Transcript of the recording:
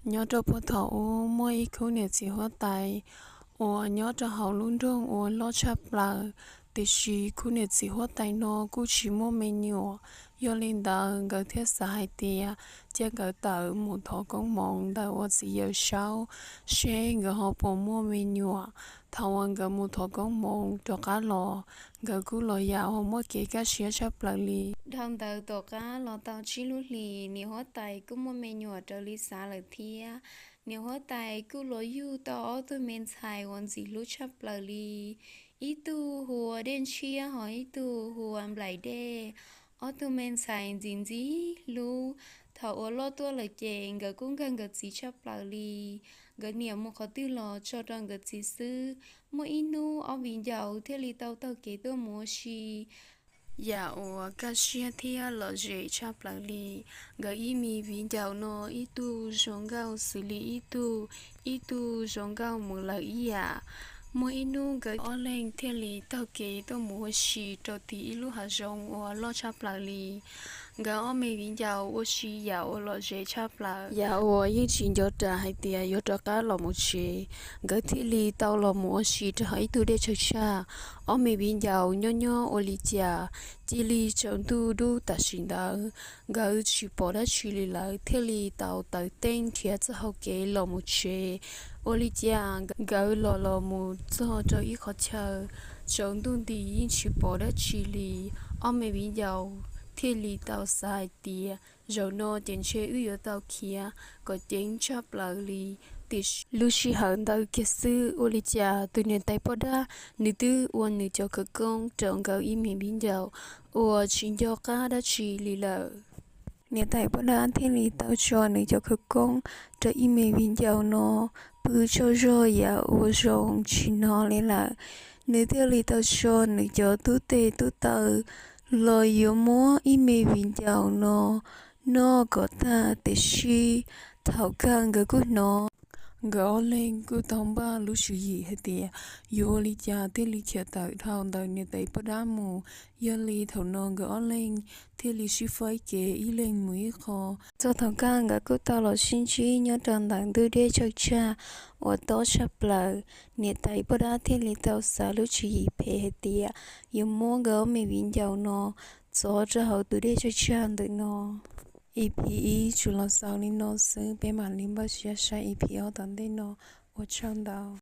Nyob rau puag thaum ub muaj ib khub niam txiv huab tais uas nyob rau hauv lub nroog uas loj tshaj plaws, tiam sis khub niam txiv huab tais no kuj tsis muaj me nyuam. Yog li ntawd nkawd thiaj xav hais tias cia nkawd tawm mus thov koob hmoov ntawm ua txiv Yawm Saub seb nkawd ho puas muaj me nyuam. Thaum uas nkawd mus thov koob hmoov rov qab los, nkawd kuj los yam uas muaj kev kaj siab tshaj plaws li. Dhau ntawd tom qab los tau tsib lub hlis, niam huab tais kuj muaj me nyuam raws li xav lawm thiab. Niam huab tais kuj los yug tau ob tug me ntxhais uas ntxim hlub tshaj plaws li. Ib tug hu ua Dej Ntshiab, ho ib tug hu ua Nplaim Dej. Ob tug me ntxhais ntxim ntxim hlub. Thaum uas loj tuaj lawm ces nkawd kuj nkag nkawd txiv tshaj plaws li. Nkawd niam mus qhov twg los tso rau nkawd txiv xwb. Muaj ib hnub ob viv ncaus thiaj li tau taug kev tuaj mus ua si, yam uas kaj siab thiab lom zem tshaj plaws li. Nkawd ib me viv ncaus no ib tug zoo nkauj xws li ib tug, ib tug zoo nkauj mus lawm ib yam. Muaj ib hnub nkawd ob leeg thiaj li taug kev tuaj mus ua si rau tim ib lub hav zoov uas loj tshaj plaws li. Nkawd ob me viv ncaus ua si yam uas lom zem tshaj plaws, yam uas yeej tsis nco ras hais tias yuav rov qab los mus tsev. Nkawd thiaj li tau los mus ua si rau hauv ib tug dej tsawg tshaj. Ob me viv ncaus nyob nyob ua li cas cia li tsaus ntuj dub tam sim ntawd. Nkawd tsis pom dab tsi li lawm, thiaj li tau taws teeb nrhiav txoj hau kev los mus tsev. Ua li cas nkawd los los mus txog rau ib qhov chaw, tsaus ntuj nti yeej tsis pom dab tsi li. Ob me viv ncaus thiaj li tau xav hais tias zaum no ces ntshe wb yuav tau khiav kom ceev tshaj plaws li. Tiam sis lub sij hawm ntawd kiag xwb, ua li cas tus niam tais poj dab nws twb ua nws cov khawv koob rau nkawd ib me viv ncaus uas tsis nco qab dab tsi li lawm. Niam tais poj dab thiaj li tau tso nws cov khawv koob rau ib me viv ncaus no pw tsaug zog yam uas zoo tsis hnov li lawm. Nws thiaj li tau tso nws cov tub tes tub taw los yuav muab ib me viv ncaus no noj kom tag, tiam sis thaum kawg nkawd kuj hnov nkawd ob leeg kuj tau npaj lub tswv yim hais tias yuav ua li cas thiaj li khiav tawm dhau ntawm niam tais poj dab mus. Yog li thaum no nkawd ob leeg thiaj li sib faib kev ib leeg mus ib qho. Txog thaum kawg nkawd kuj tau los sib ntsib nyob rau ntawm ntug dej tsawg tshaj uas tob tshaj plaws. Niam tais poj dab thiaj li tau xav lub tswv yim phem hais tias yuav muab nkawd ob me viv ncaus no txov rau hauv tus dej tsawg tshaj ntawm no. E P ib tsuas los xaus li no xwb, peb mam li npaj siab saib E P ob tom ntej no. Ua tsaug ntau.